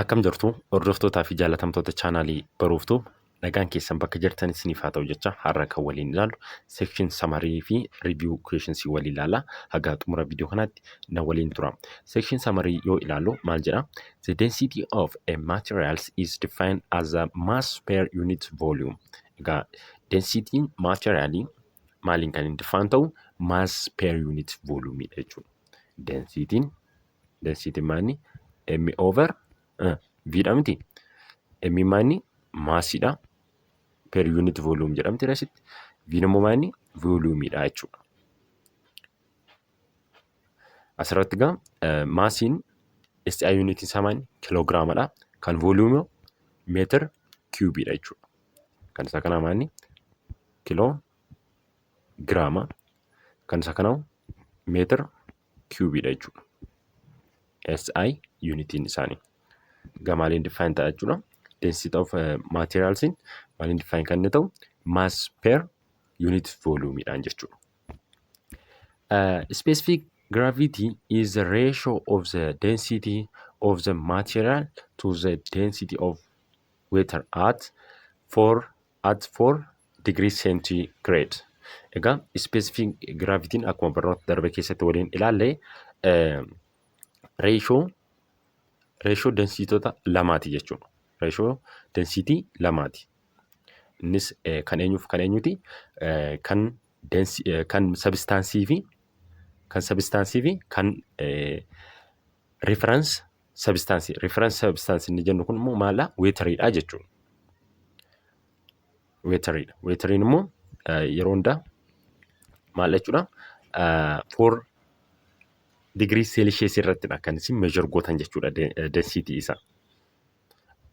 Akkam jirtu, hordoftootaa fi jaalatamtoota chaanaalii Baruuftuu? Nagaan keessan bakka jirtan isiniif haa ta'u jecha, har'a kan waliin ilaallu section summary fi review questions waliin ilaalla. Haga xumura viidiyoo kanaatti na waliin tura. Section summary yoo ilaallu maal jedha? The density of a materials is defined as a mass per unit volume. Egaa densityn materialii maaliin kan inni define ta'u? Mass per unit volume dha jechuudha. Densityn maali? M over V dha miti. M maali? Massiidha. Per unit volume jedhamti asitti. V immoo maali? Volumeidha jechuudha. Asirratti egaa massiin SI unit isaa maali? Kiloogiraamadha. Kan volume meter cubeiidha jechuudha. Kan isa kanaa maali? Kiloo giraama. Kan isa kanaa meter cubeiidha jechuudha. SI unitiin isaanii. Egaa maaliin define ta'a jechuudha? Density of materials maaliin define kan inni ta'u? Mass per unit volumeidhaan jechuudha. Specific gravity is the ratio of the density of the material to the density of water at 4 degree centigrade. Egaa specific gravityn akkuma barnoota darbe keessatti waliin ilaalle ratio densityota lamaati jechuudha. Ratio density lamaati. Innis kan eenyuuf kan eenyuti? Kan substance fi kan reference substance. Reference substance inni jennu kun immoo maala? Wateriidha jechuudha. Wateriidha. Wateriin immoo yeroo hundaa maal jechuudha? 4 degree Celsius irrattidha kan isin measure gootan jechuudha density isaa.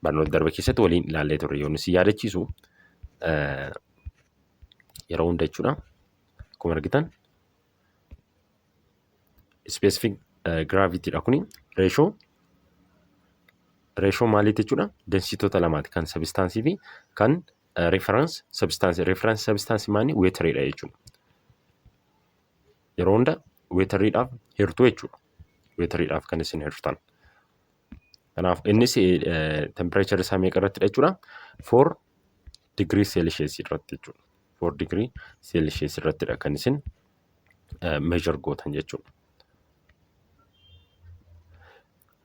Barnoota darbe keessatti waliin ilaallee turre, yoo isin yaadachiisu yeroo hunda jechuudha. Akkuma argitan specific gravitydha kuni ratio maaliiti jechuudha? Densitoota lamaati, kan substance fi kan reference substance. Reference substance maali? Wateriidha jechuudha. Yeroo hunda wateriidhaaf hirtuu jechuudha. Wateriidhaaf kan isin hirtan. Kanaaf innis temperature isaa meeqa irrattidha jechuudha? 4 degree Celsius irratti jechuudha. 4 degree Celsius irrattidha kan isin measure gootan jechuudha.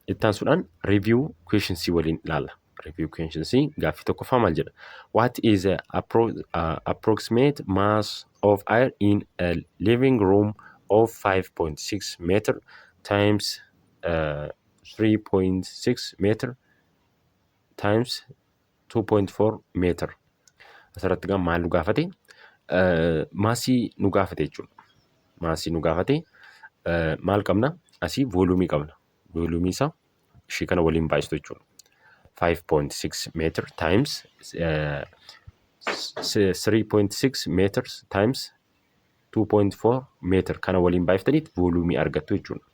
Itti aansuudhaan review questions waliin ilaalla. Review questions gaaffii tokkoffaa maal jedha? What is the approximate mass of air in a living room of 5.6 meter times 3.6 meter times 2.4 meter? Asirratti gaa maal nu gaafate? Massii nu gaafate jechuudha. Massii nu gaafate. Maal qabna? Asii volumeii qabna. Volumeii isaa ishii kana waliin baay'istu jechuudha. 5.6 meter times 3.6 meters times 2.4 meter kana waliin baay'iftaniit volumeii argattu jechuudha.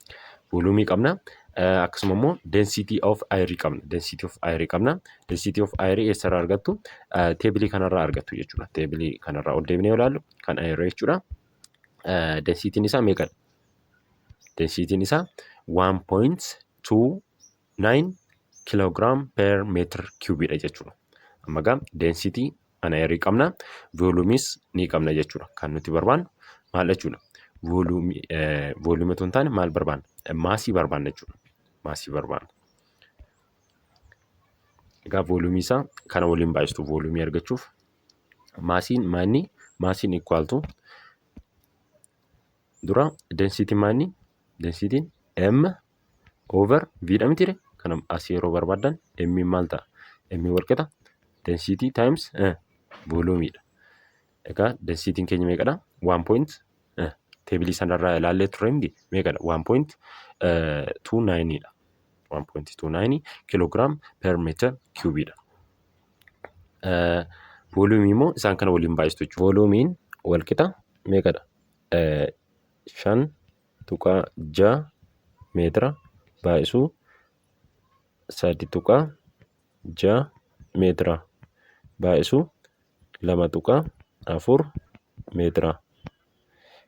Volumeii qabna. Akkasuma immoo density of air qabna. Density of air qabna. Density of air eessarraa argattu? Tableii kanarraa argattu jechuudha. Tableii kanarraa ol deebinee yoo ilaallu kan air jechuudha. Densityn isaa meeqadha? Densityn isaa 1.29 kilogram per meter cubeiidha jechuudha. Amma egaa density kan airii qabna. Volumeiis ni qabna jechuudha. Kan nuti barbaannu maal jechuudha? Volumeii otoo hin taane maal barbaanna? Massii barbaanna jechuudha. Massii barbaanna. Egaa volumeii isaa kana waliin baay'istu volumeii argachuuf. Massiin maanni? Massiin equal to, dura densityn maanni? Densityn M over V dha mitiire? Kana asii yeroo barbaaddan M maal ta'a? M walqixa density times volumeiidha. Egaa densityn keenya meeqadha? 1 point tableii sanarraa ilaallee turre miti, meeqadha? 1.29 dha. 1.29 kilogram per meter cubeiidha. Volumeii immoo isaan kana waliin baay'istu jechuudha. Volumeiin walqixa meeqadha? 5.6 meetira baay'isuu 3.6 meetira baay'isuu 2.4 meetira.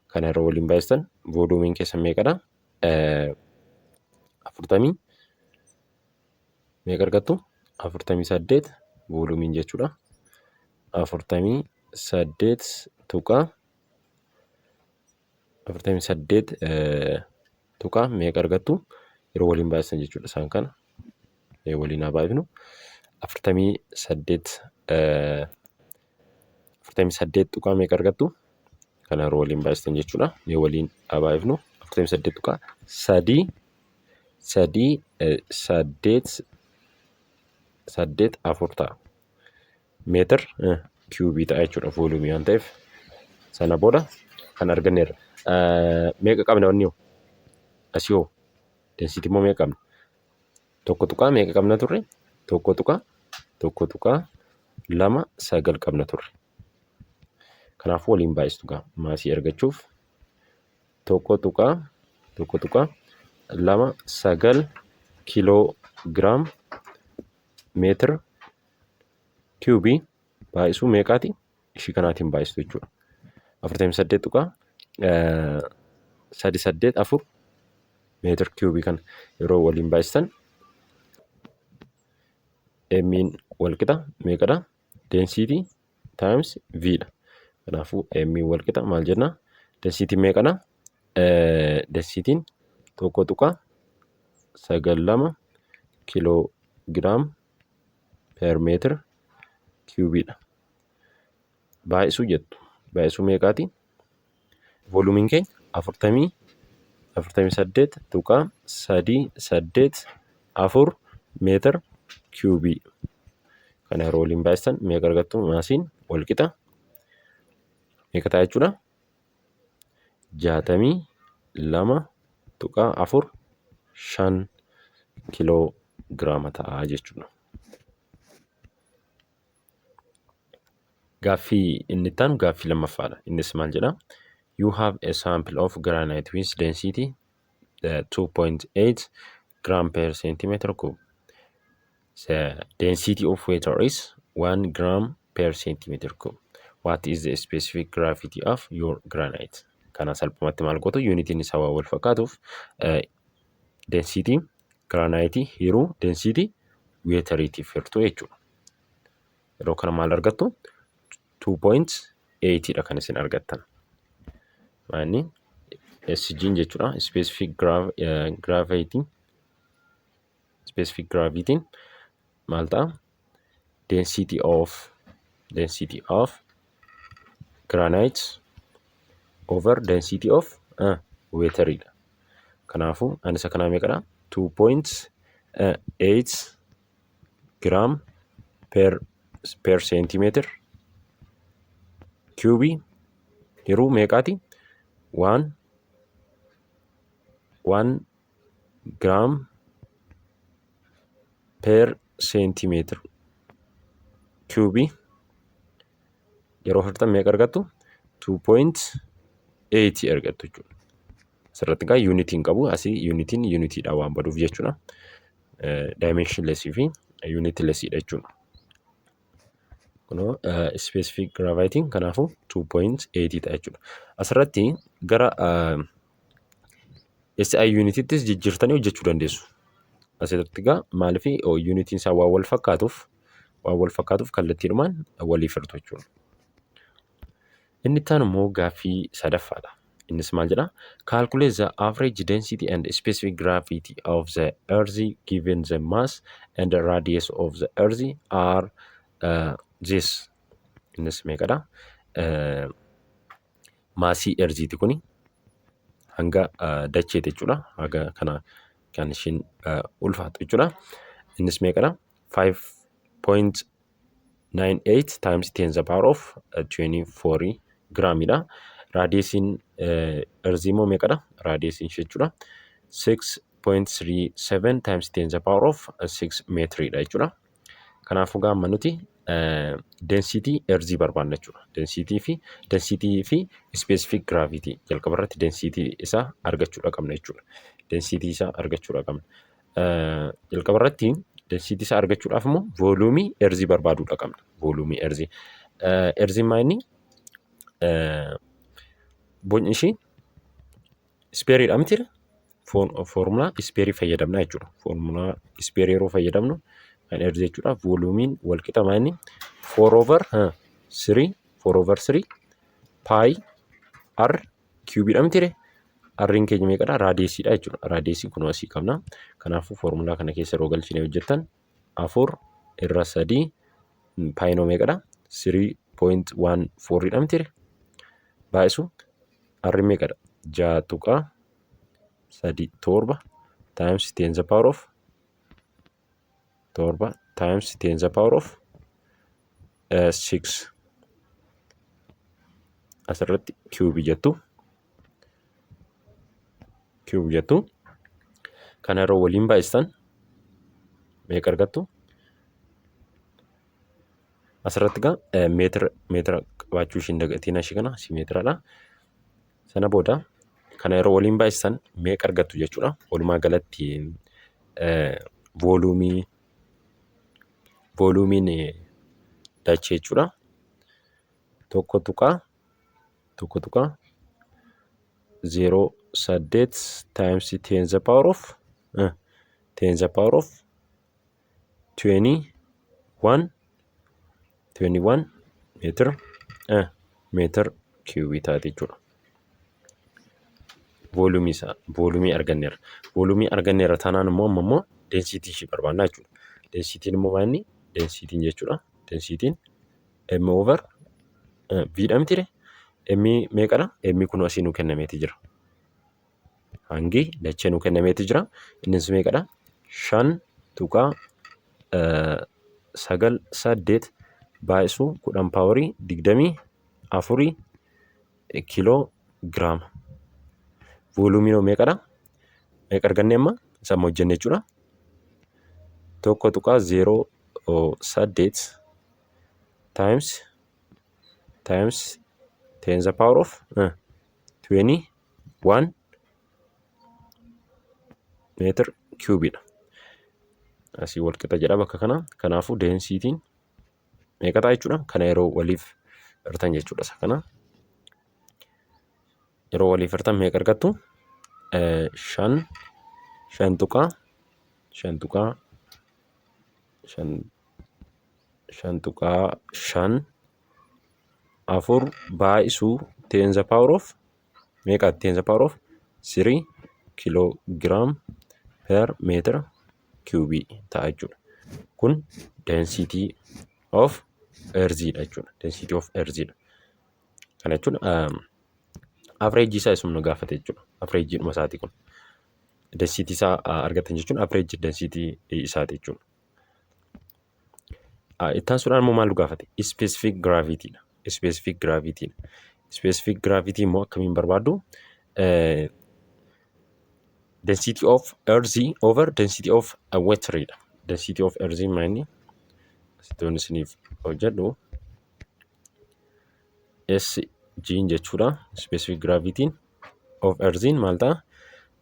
Kana yeroo waliin baay'istan volumeiin keessan meeqadha? Afurtamii Meeqa argattu? 48 volumeiin jechuudha. 48 tuqaa 48 tuqaa meeqa argattu? Yeroo waliin baay'isan jechuudha isaan kana. Waliin haa baay'ifnu. 48 tuqaa meeqa argattu? Kana yeroo waliin baay'istan jechuudha. Mee waliin haa baay'ifnu. 48.33 8 8 4 ta'a. Meter cubeii ta'a jechuudha volumeii waan ta'eef. Sana booda kan arganneerra. Meeqa qabna wanni hoo? Asii hoo? Density immoo meeqa qabna? Tokko tuqaa meeqa qabna turre? 1.129 qabna turre. Kanaafuu waliin baay'istu gaa massii argachuuf 1.129 kiiloo giraam meter cubeii baay'isuu meeqaati? Ishii kanaatiin baay'istu jechuudha. 48.384 meter cubeii kana yeroo waliin baay'istan M'n walqixa meeqadha? Density times V dha. Kanaafuu M'n walqixa maal jenna? Densityn meeqadha? Densityn 1.92 kiiloo giraam per meter cubeiidha. Baay'isuu jettu. Baay'isuu meeqaati? Volumeiin keenya 48.384 meter cubeii. Kana yeroo waliin baay'istan meeqa argattu? Massiin walqixa meeqa ta'a jechuudha? 62.45 kiiloo giraama ta'a jechuudha. Gaaffii inni itti aanu gaaffii lammaffaadha. Innis maal jedhaa? You have a sample of granite with density 2.8 gram per centimeter cube. The density of water is 1 gram per centimeter cube. What is the specific gravity of your granite? Kana salphumatti maal gootu? Unitiin isaa waan wal fakkaatuuf density granite hiruu density wateriitiif hirtuu jechuudha. Yeroo kana maal argattu? 2.8 dha kan isin argattan. Maanni SG jechuudha. Specific gravity, specific gravity maal ta'a? Density of granite over density of water dha. Kanaafuu ani isa kanaa meeqadha? 2.8 gram per centimeter cubeii hiruu meeqaati? 1 gram per centimeter cubeii yeroo hirtan meeqa argattu? 2.8 argattu jechuudha. Asirratti egaa unitiin qabu, asii unitiin unitiidhaan waan baduuf jechuudha. Dimensionlessii fi unitlessiidha jechuudha. Kunoo specific gravityn kanaafuu 2.8 ta'a jechuudha. Asirratti gara SI unitittis jijjiirtanii hojjechuu dandeessu. Asirratti egaa maaliif unitiin isaa waan wal fakkaatuuf kallattiidhumaan waliif hirtu jechuudha. Inni itti aanu immoo gaaffii sadaffaadha. Innis maal jedhaa? Calculate the average density and specific gravity of the earth given the mass and the radius of the earth are this. Innis meeqadha? Massii earthiiti kuni, hanga dacheeti jechuudha. Haga kana kan ishiin ulfaatu jechuudha. Innis meeqadha? 5.98 times 10 the power of 24 giraamidha. Radiusiin earthii immoo meeqadha? Radiusiin ishee jechuudha. 6.37 times 10 the power of 6 meetiriidha jechuudha. Kanaafuu gaamma nuti density earthii barbaanna jechuudha. Density fi specific gravity, jalqaba irratti density isaa argachuudha qabna jechuudha. Density isaa argachuudha qabna. Jalqaba irratti density isaa argachuudhaaf immoo volumeii earthii barbaaduudha qabna. Volumeii earthii. Earthiin maa inni bocni ishii sphereiidha mitiidha? Foormulaa ispeerii fayyadamna jechuudha. Foormulaa ispeerii yeroo fayyadamnu kan earth jechuudha. Voluumiin wal qixa maal 4 over 3, 4 over 3 pi r cube dha miti? R'n keenya meeqadha? Radiusiidha jechuudha. Radiusii kun asii qabna. Kanaafuu foormulaa kana keessa yeroo galchine hojjettan 4/3 piinoo meeqadha? 3.14 dha miti? Baay'isu r meeqadha? 6.37 times 10 the power of 7 times 10 the power of 6, asirratti cube jettu, cube jettu. Kana yeroo waliin baay'istan meeqa argattu? Asirratti egaa meetira meetira qabaachuu ishiin dagatiin, ishii kana asii meetiradha. Sana booda kana yeroo waliin baay'istan meeqa argattu jechuudha? Walumaa galatti voluumiin dachee jechuudha. 1.1.08 times 10 the power of 21, 21 meter cube taate jechuudha. Voluumii isaa, voluumii arganneerra. Voluumii arganneerra taanaan immoo amma immoo density ishii barbaanna jechuudha. Densityn immoo maal inni? Densityn jechuudha. Densityn m over v dha miti? M meeqadha? M kun asii nuu kennameeti jira. Hangi dachee nuu kennameeti jira. Innis meeqadha? 5.98 baay'isuu 10 power 24 kiiloo giraama. Voluumiin hoo meeqadha? Meeqa arganne amma? Isa amma hojjenne jechuudha. 1.08 times 10 the power of 21 meter cubeiidha. Asii wal qixa jedha bakka kana. Kanaafuu densityn meeqa ta'a jechuudha? Kana yeroo waliif hirtan jechuudha isa kana. Yeroo waliif hirtan meeqa argattu? 5, 5.5. 5, 5.54 baay'isuu 10 the power of meeqa? 10 the power of 3 kilogram per meter cube ta'a jechuudha. Kun density of earthiidha jechuudha. Density of earthiidha. Kana jechuun average isaa isuma nu gaafate jechuudha. Averageiidhuma isaati kun. Density isaa argatan jechuun average density isaati jechuudha. Itti aansuudhaan immoo maal nu gaafate? Specific gravity dha. Specific gravity dha. Specific gravity immoo akkamiin barbaaddu? Density of earth over density of water dha. Density of earth maal inni? Asitti wanni isiniif hojjedhu SG jechuudha. Specific gravity of earth maal ta'a?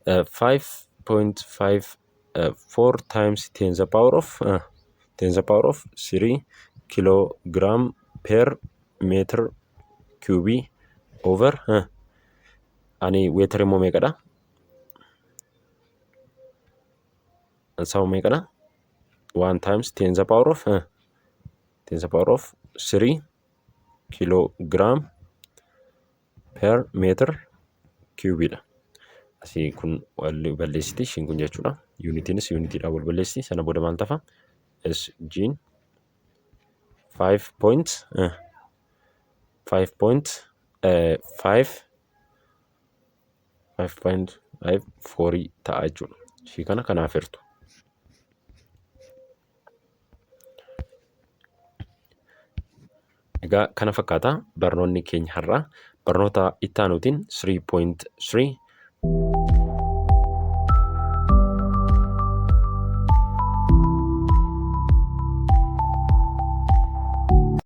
5.54 times 10 the power of 10 the power of 3 kilogram per meter cube over ani water immoo meeqadha? Isaa meeqadha? 1 times 10 the power of 10 the power of 3 kilogram per meter cube dha. Asii kun wal balleessiti ishiin kun jechuudha. Unitiinis unitiidhaan wal balleessiti. Sana booda maal tafa? SG 5 point 5 point 5 5.54 ta'a jechuudha. Ishii kana kanaaf hirtu. Egaa kana fakkaata barnoonni keenya har'aa, barnoota itti aanuutiin 3.3.